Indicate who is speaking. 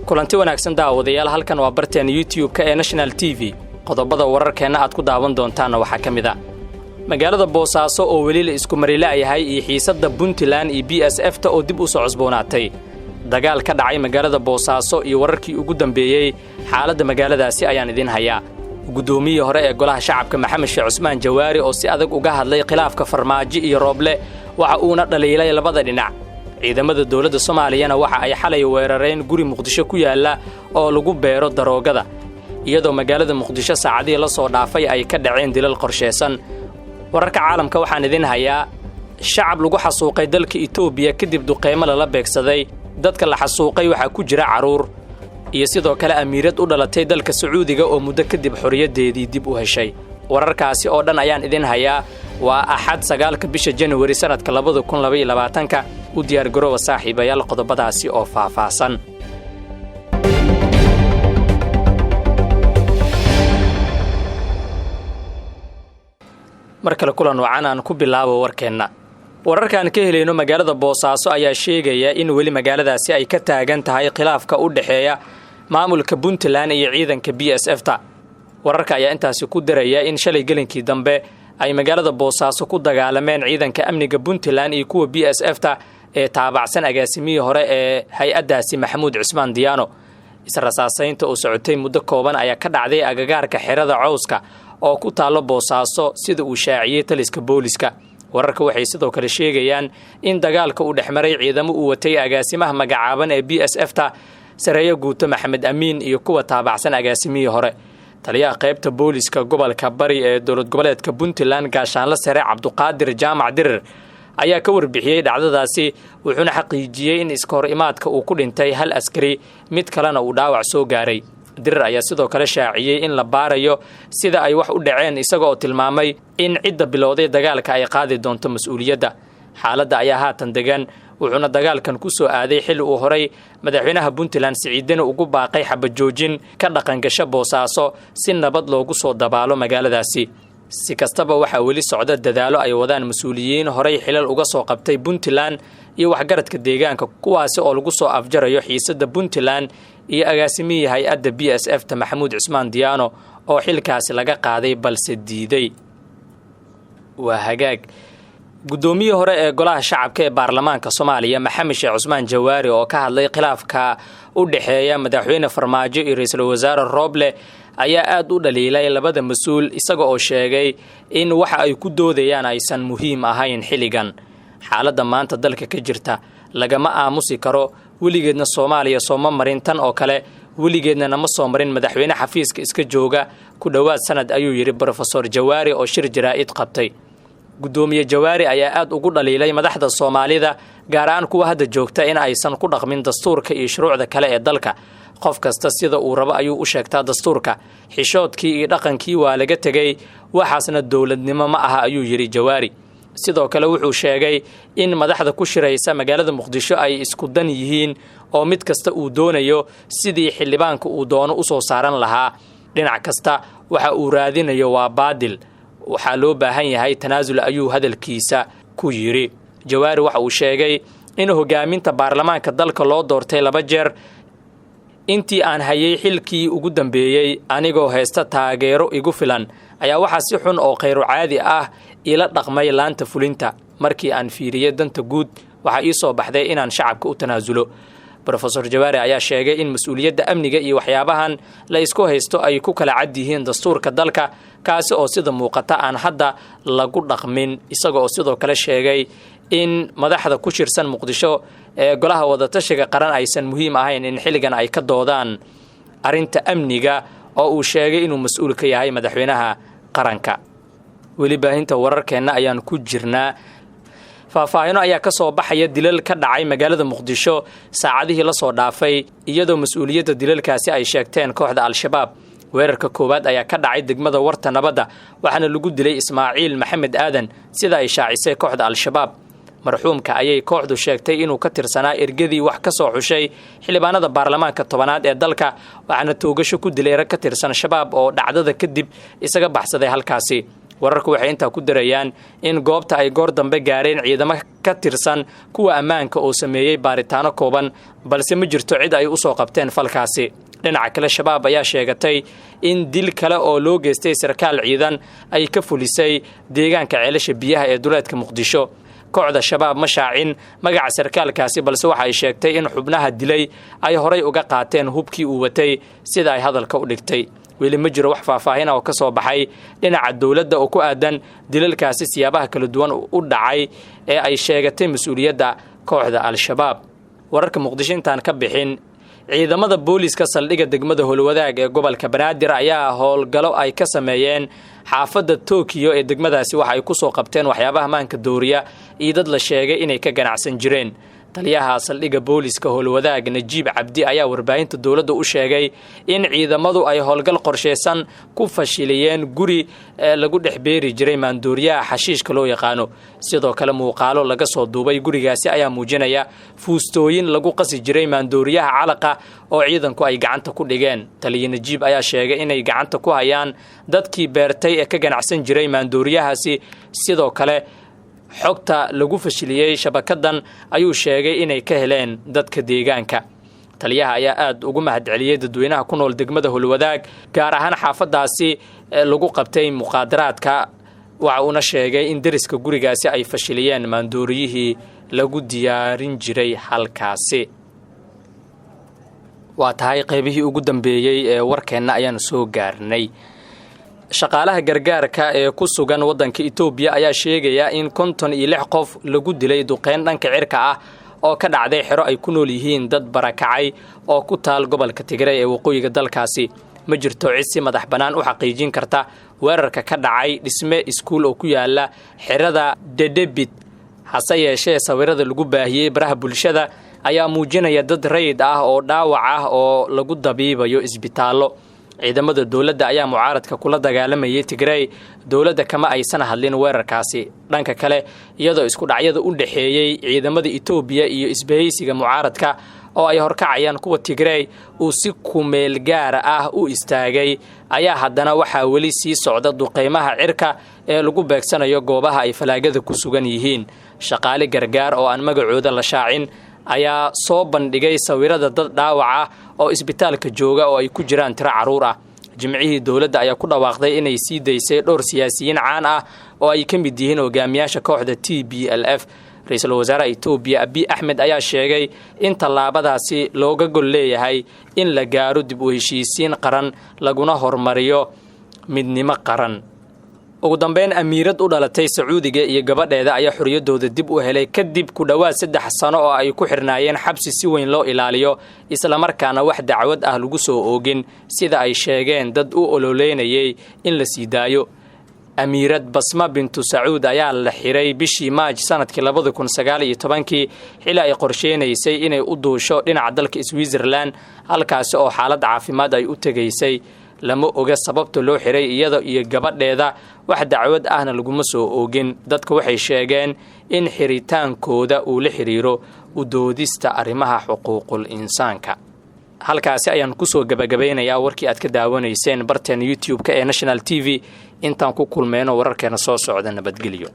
Speaker 1: Kulanti wanaagsan daawadayaal, halkan waa barteena YouTube-ka ee National TV. Qodobada wararkeenna aad ku daawan doontaanna waxaa ka mid ah magaalada Boosaaso oo weli la isku marila'yahay iyo xiisadda Puntland iyo BSF-ta oo dib u soo cusboonaatay, dagaal ka dhacay magaalada Boosaaso iyo wararkii ugu dambeeyey xaaladda magaaladaasi ayaan idiin hayaa. Guddoomiyihii hore ee Golaha Shacabka Maxamed Sheekh Cusmaan Jawaari oo si adag uga hadlay khilaafka Farmaajo iyo Rooble, waxa uuna dhaliilay labada dhinac. Ciidamada dowladda Soomaaliyana waxa ay xalay weerareen guri Muqdisho ku yaalla oo lagu beero daroogada, iyadoo magaalada Muqdisho saacadihii la soo dhaafay ay ka dhaceen dilal qorshaysan. Wararka caalamka waxaan idiin hayaa shacab lagu xasuuqay dalka Itoobiya kadib duqeymo lala beegsaday. Dadka la xasuuqay waxaa ku jira carruur, iyo sidoo kale amiirad u dhalatay dalka Sacuudiga oo muddo kadib xorriyaddeedii dib u heshay. Wararkaasi oo dhan ayaan idin hayaa. Waa Axad, 9-ka bisha Januari, sannadka 2022-ka. U diyaargarooba saaxiibayaal qodobadaasi oo faahfaahsan. Mar kale kulan wacan, aan ku bilaabo warkeenna. Wararkaan ka helayno magaalada Boosaaso ayaa sheegaya in weli magaaladaasi ay ka taagan tahay khilaafka u dhexeeya maamulka Puntland iyo ciidanka BSF-ta. Wararka ayaa intaasi ku daraya in shalay gelinkii dambe ay magaalada Boosaaso ku dagaalameen ciidanka amniga Puntland iyo kuwa BSF-ta ee taabacsan agaasimihii hore ee hay-addaasi Maxamuud Cusmaan Diyaano. Israsaasaynta oo socotay muddo kooban ayaa ka dhacday agagaarka xerada Cowska oo ku taallo Boosaaso, sida uu shaaciyey taliska booliska. Wararka waxay sidoo kale sheegayaan in dagaalka uu dhexmaray ciidamo uu watay agaasimaha magacaaban ee BSF-ta, sareeyo guuto Maxamed Amiin, iyo kuwa taabacsan agaasimihii hore. Taliyaha qaybta booliska gobolka Bari ee dowlad goboleedka Puntland, gaashaanla sare Cabduqaadir Jaamac Dirir, ayaa ka warbixiyey dhacdadaasi, wuxuuna xaqiijiyey in iska hor imaadka uu ku dhintay hal askari, mid kalena uu dhaawac soo gaaray. Dirir ayaa sidoo kale shaaciyey in la baarayo sida ay wax u dhaceen, isaga oo tilmaamay in cidda bilowday dagaalka ay qaadi doonto mas-uuliyadda. Xaaladda ayaa haatan degan, wuxuuna dagaalkan ku soo aaday xilli uu horay madaxweynaha Puntland Siciidani ugu baaqay xabajoojin ka dhaqangasho Boosaaso si nabad loogu soo dabaalo magaaladaasi. Si kastaba, waxaa weli socda dadaalo ay wadaan mas-uuliyiin horay xilal uga soo qabtay Puntland iyo waxgaradka deegaanka, kuwaasi oo lagu soo afjarayo xiisadda Puntland iyo agaasimihii hay-adda BSF-ta Maxamuud Cusmaan Diyaano oo xilkaasi laga qaaday balse diiday. Waa hagaag. Guddoomiyihii hore ee Golaha Shacabka ee baarlamaanka Soomaaliya Maxamed Sheekh Cusmaan Jawaari oo ka hadlay khilaafka u dhexeeya madaxweyne Farmaajo iyo ra-iisul wasaare Rooble ayaa aad u dhaliilay labada mas-uul, isaga oo sheegay in waxa ay ku doodayaan aysan muhiim ahayn xilligan. Xaaladda maanta dalka ka jirta lagama aamusi karo, weligeedna Soomaaliya sooma marin tan oo kale, weligeedna nama soo marin madaxweyne xafiiska iska jooga ku dhowaad sanad, ayuu yidhi Brofesor Jawaari oo shir jaraa'id qabtay. Guddoomiye Jawaari ayaa aad ugu dhaliilay madaxda Soomaalida, gaar ahaan kuwa hadda joogta, in aysan ku dhaqmin dastuurka iyo shuruucda kale ee dalka. Qof kasta sida uu rabo ayuu u sheegtaa dastuurka, xishoodkii iyo dhaqankii waa laga tegey, waxaasna dowladnimo ma aha, ayuu yidhi Jawaari. Sidoo kale wuxuu sheegay in madaxda ku shiraysa magaalada Muqdisho ay isku dan yihiin oo mid kasta uu doonayo sidii xildhibaanka uu doono u soo saaran lahaa. Dhinac kasta waxa uu raadinayo waa baadil, waxaa loo baahan yahay tanaasul, ayuu hadalkiisa ku yidhi. Jawaari waxa uu sheegay in hogaaminta baarlamaanka dalka loo doortay laba jeer. Intii aan hayay xilkii ugu dambeeyey anigoo haysta taageero igu filan ayaa waxaa si xun oo khayru caadi ah ila dhaqmay laanta fulinta. Markii aan fiiriyey danta guud, waxaa ii soo baxday inaan shacabka u tanaasulo. Brofesor Jawaari ayaa sheegay in mas-uuliyadda amniga iyo waxyaabahan la isku haysto ay ku kala cad yihiin dastuurka dalka, kaasi oo sida muuqata aan hadda lagu dhaqmin, isaga oo sidoo kale sheegay in madaxda ku shirsan Muqdisho ee Golaha Wadatashiga Qaran aysan muhiim ahayn in xilligan ay ka doodaan arrinta amniga, oo uu sheegay inuu mas-uul ka yahay madaxweynaha qaranka. Weli baahinta wararkeenna ayaan ku jirnaa. Faahfaahino ayaa ka soo baxaya dilal ka dhacay magaalada Muqdisho saacadihii la soo dhaafay, iyadoo mas-uuliyadda dilalkaasi ay sheegteen kooxda Al-Shabaab. Weerarka koowaad ayaa ka dhacay degmada Warta Nabadda, waxaana lagu dilay Ismaaciil Maxamed Aadan, sida ay shaacisay kooxda Al-Shabaab. Marxuumka ayay kooxdu sheegtay inuu ka tirsanaa ergadii wax ka soo xushay xildhibaanada baarlamaanka 10aad ee dalka, waxaana toogasho ku dilay rag ka tirsan Shabaab oo dhacdada kadib isaga baxsaday halkaasi. Wararku waxay intaa ku darayaan in goobta ay goor dambe gaareen ciidamo ka tirsan kuwa ammaanka oo sameeyey baaritaano kooban, balse ma jirto cid ay u soo qabteen falkaasi. Dhinaca kale, Shabaab ayaa sheegatay in dil kale oo loo geystay sarkaal ciidan ay ka fulisay deegaanka Ceelasha Biyaha ee duleedka Muqdisho. Kooxda Shabaab ma shaacin magaca sarkaalkaasi, balse waxa ay sheegtay in xubnaha dilay ay horay uga qaateen hubkii uu watay, sida ay hadalka u dhigtay. Weli ma jiro wax faahfaahin oo ka soo baxay dhinaca dowladda oo ku aadan dilalkaasi siyaabaha kala duwan u dhacay ee ay sheegatay mas-uuliyadda kooxda Al-Shabaab. Wararka Muqdisho intaan ka bixin, ciidamada booliiska saldhigga degmada Howlwadaag ee gobolka Banaadir ayaa howlgalo ay ka sameeyeen xaafadda Tokiyo ee degmadaasi waxa ay ku soo qabteen waxyaabaha maanka dooriya iyo dad la sheegay inay ka ganacsan jireen. Taliyaha saldhigga booliiska Howlwadaag, Najiib Cabdi, ayaa warbaahinta dowladda u sheegay in ciidamadu ay howlgal qorshaysan ku fashiliyeen guri lagu dhex beeri jiray maandooriyaha xashiishka loo yaqaano. Sidoo kale, muuqaalo laga soo duubay gurigaasi ayaa muujinaya fuustooyin lagu qasi jiray maandooriyaha calaqa oo ciidanku ay gacanta ku dhigeen. Taliya Najiib ayaa sheegay inay gacanta ku hayaan dadkii beertay ee ka ganacsan jiray maandooriyahaasi. Sidoo kale, xogta lagu fashiliyey shabakadan ayuu sheegay inay ka heleen dadka deegaanka. Taliyaha ayaa aada ugu mahadceliyey dadweynaha ku nool degmada Holwadaag, gaar ahaan xaafadaasi lagu qabtay muqaadaraadka. Waxa uuna sheegay in deriska gurigaasi ay fashiliyeen maandooriyihii lagu diyaarin jiray halkaasi. Waa tahay, qaybihii ugu dambeeyey ee warkeenna ayaanu soo gaarnay. Shaqaalaha gargaarka ee ku sugan waddanka Itoobiya ayaa sheegaya in 56 qof lagu dilay duqeyn dhanka cirka ah oo ka dhacday xero ay ku nool yihiin dad barakacay oo ku taal gobolka Tigray ee waqooyiga dalkaasi. Ma jirto cid si madax bannaan u xaqiijin karta weerarka ka dhacay dhisme iskuul oo ku yaala xerada Dedebit. Hase yeeshee, sawirada lagu baahiyey baraha bulshada ayaa muujinaya dad rayid ah oo dhaawac ah oo lagu dabiibayo isbitaallo. Ciidamada dowladda ayaa mucaaradka kula dagaalamayay Tigrey. Dowladda kama aysan hadlin weerarkaasi. Dhanka kale, iyadoo isku dhacyada u dhexeeyey ciidamada Itoobiya iyo isbahaysiga mucaaradka oo ay horkacayaan kuwa Tigrey uu si kumeel gaara ah u istaagay, ayaa haddana waxaa weli sii socda duqeymaha cirka ee lagu beegsanayo goobaha ay falaagada ku sugan yihiin. Shaqaale gargaar oo aan magacooda la shaacin ayaa soo bandhigay sawirada dad dhaawac ah oo isbitaalka jooga oo ay ku jiraan tiro carruur ah. Jimcihii, dowladda ayaa ku dhawaaqday inay sii daysay dhowr siyaasiyiin caan ah oo ay ka mid yihiin hogaamiyaasha kooxda TPLF. Ra-iisul wasaaraha Itoobiya Abiy Axmed ayaa sheegay in tallaabadaasi looga gol leeyahay in la gaaro dib u heshiisiin qaran, laguna horumariyo midnimo qaran. Ugu dambeyn, amiirad u dhalatay Sacuudiga iyo gabadheeda ayaa xorriyaddooda dib u helay kadib ku dhowaad 3 sano oo ay ku xirnaayeen xabsi si weyn loo ilaaliyo, islamarkaana wax dacwad ah lagu soo oogin, sida ay sheegeen dad u ololeynayay in la sii daayo. Amiirad Basma bintu Sacuud ayaa la xiray bishii Maaj sanadkii 2019-kii, xili ay qorsheynaysay inay u duusho dhinaca dalka Switzerland, halkaasi oo xaalad caafimaad ay u tegaysay. Lama oga sababta loo xiray iyada iyo gabadheeda, wax dacwad ahna laguma soo oogin. Dadka waxay sheegeen in xiritaankooda uu la xiriiro u doodista arrimaha xuquuqul insaanka. Halkaasi ayaan kusoo gabagabeynayaa warkii aad ka daawanayseen barteen YouTube-ka ee National TV. Intaan ku kulmeyno wararkeena soo socda, nabadgelyo.